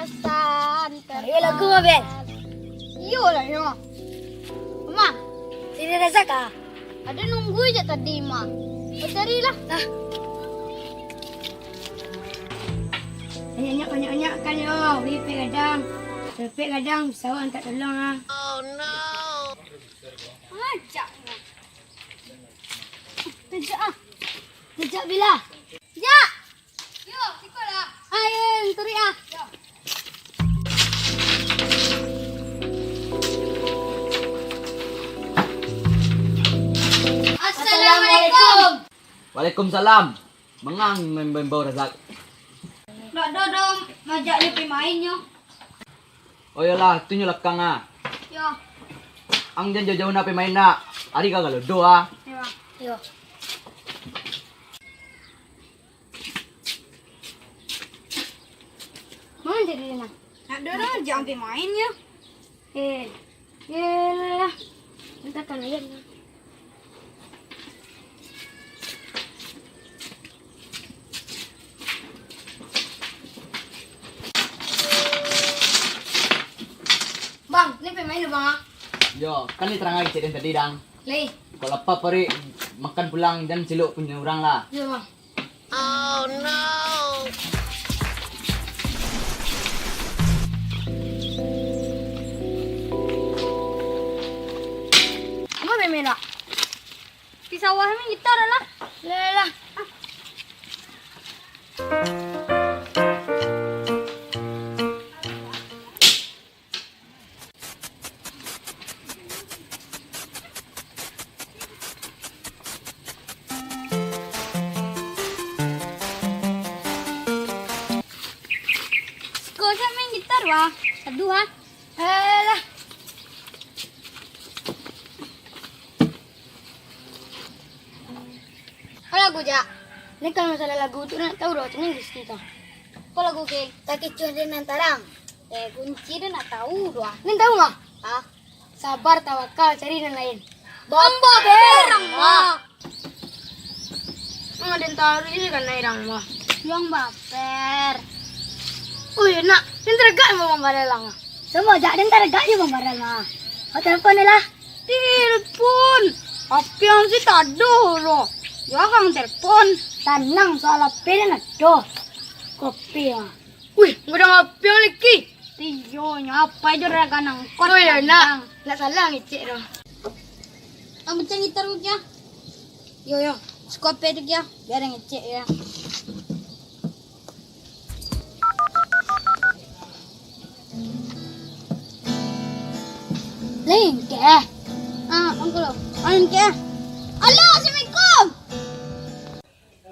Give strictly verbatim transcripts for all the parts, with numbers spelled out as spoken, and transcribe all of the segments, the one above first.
Tan, tan, Ayo lagu mah, Bel. Iyo lah, yo. Ma. Sini Razak ah. Ado nunggu jak tadi, Ma. Bacarilah. Nah. Banyak-banyak, banyak-banyak kan yo. Beli pek gadang. Pek gadang, sawah mintak tolong ah. Ngajak. Ngajak ah. Ngajak bila. Jak. Yo, siko lah. Ayo, turuik ah. Yo. Assalamualaikum. Waalaikumsalam. Mangang maimbau Razak. Dak ado doh maajak nyo pai main nyo. Oh iyolah, tu nyo lakang ah. Yo. Ang jan jauah-jauah nak pai main nak. Ari ka galodo ah. Yo. Yo. Mana jadi nak? Nak ado doh maajak pai main nyo. Eh, iyolah. Entah kan lihat. Bang, ni pai main dulu, Bang, ah. Yo, kan ni tarang ari cek den tadi, Dang. Lai. Kalau lapa paruik, makan pulang, jan cilok punyo urang lah. Yo, Bang. Oh no. Apa main-main nak? Di sawah main gitar lah. Lah, lah. Siko sa main gitar, wah. Aduh, ah. Alah. Apo lagu, Jak? Ni kalau masalah lagu tu nak tahu doh, cuma Gusti tu. Apo lagu, Keng? Takicuah den nan tarang. Eh, kunci den nak tahu doh. Ni tahu mah? Ah. Sabar, tawakal, cari nan lain. Bambaran mah. Ang den taruih je kan, Irang mah. Yang baper. Ui, nak, den taragak mah Bang Farel lah. Sama jak den taragak je Bang Farel mah. Kau telepon je lah. Telepon. H P ang si tado lo. Jarang telepon. Tanang, soal H P den ado. Kopi ah. Wih, gadang H P ang laki. Iyo, nyo apo jo raga nangkot. Oh, iyo, nak. Nak salah ngecek tu. Ang pecah gitar ku kah? Yo, yo. Siko H P tu kah? Bia den ngecek yo. Lengkeh. Ah, angku lo. Ah, lengkeh. Alo, assalamualaikum.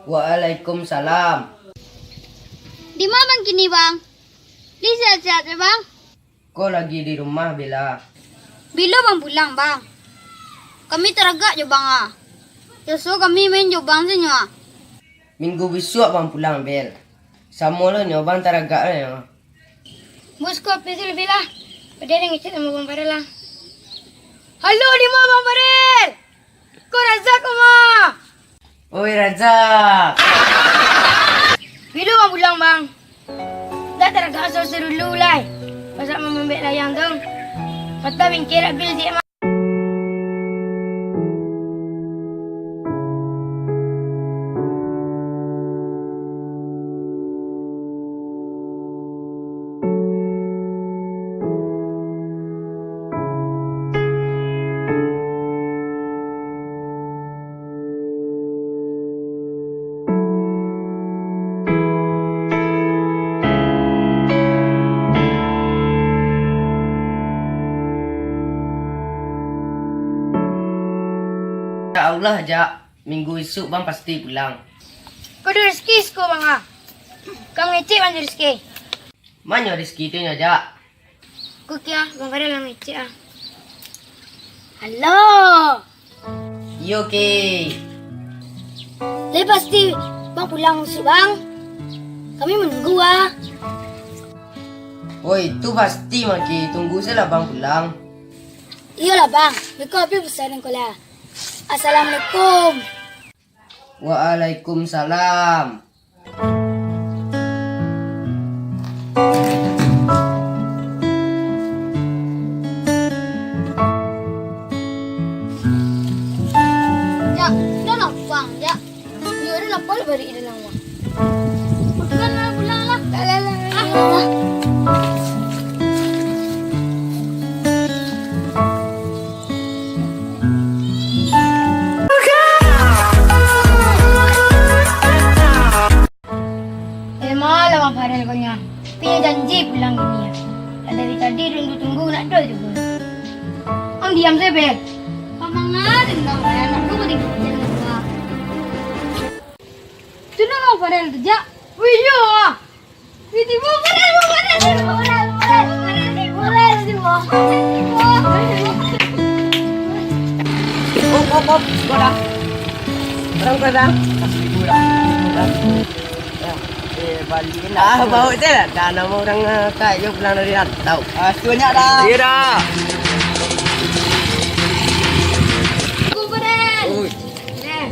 Waalaikumsalam. Di ma Bang kini, Bang? Li sehat-sehat se, Bang? Ko lagi di rumah, Bela. Bilo Bang pulang, Bang? Kami taragak jo Bang, ah. Biaso kami main jo Bang se nyo, ah. Minggu bisuak Bang pulang, Bel. Samo lo nyo, Bang taragak lo nyo. Bos, ko H P se lo, Bela. Pado den ngecek samo Bang Farel lah. Halo, di ma Bang Farel? Ko Razak ko mah. Oi, Razak. Bilo Bang pulang, Bang? Dah taragak asa-asa dulu lai. Pasak mamambek layang tu. Patah bingkek dak bil siap, Bang. Insya Allah, Jak. Minggu isuak Bang pasti pulang. Ko ado Rizki siko, Bang, ah. Ka mangecek Bang jo Rizki. Ma nyo Rizki tu nyo, Jak? Ko kah, Bang Farel lah mangecek, ah. Halo. Iyo, Ki. Lai pasti Bang pulang isuak, Bang. Kami manunggu, ah. Oi, tu pasti mah, Ki. Tunggu se lah Bang pulang. Iyolah, Bang. Beko api busaran ko lah. Assalamualaikum. Waalaikumsalam. Dari tadi tunggu-tunggu nak doh tu. Ang diam sajo, Bel. Pamangan dong, anak tu bari jalan keluar. Tu nama Farel tu, Jak? Wih, iyo ah. Wih, tibo Farel, Farel, Farel, Farel, Farel, Farel, tibo. Op, op, op, kau dah. Orang kau dah. Kasih ribu dah. Dah. Eh, balik nak. Ah, bau je lah. Dah nama orang, ah, kak, yo pulang dari rantau. Ah, banyak dah. Iya dah. Kuburan. Oi. Eh.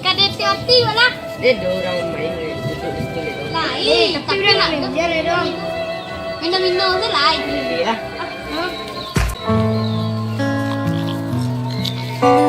Kada hati-hati lah. Dia ada orang main duduk di situ. Lain, tapi nak minum je dong. Minum-minum tu lain. Iya. Ah, hmm.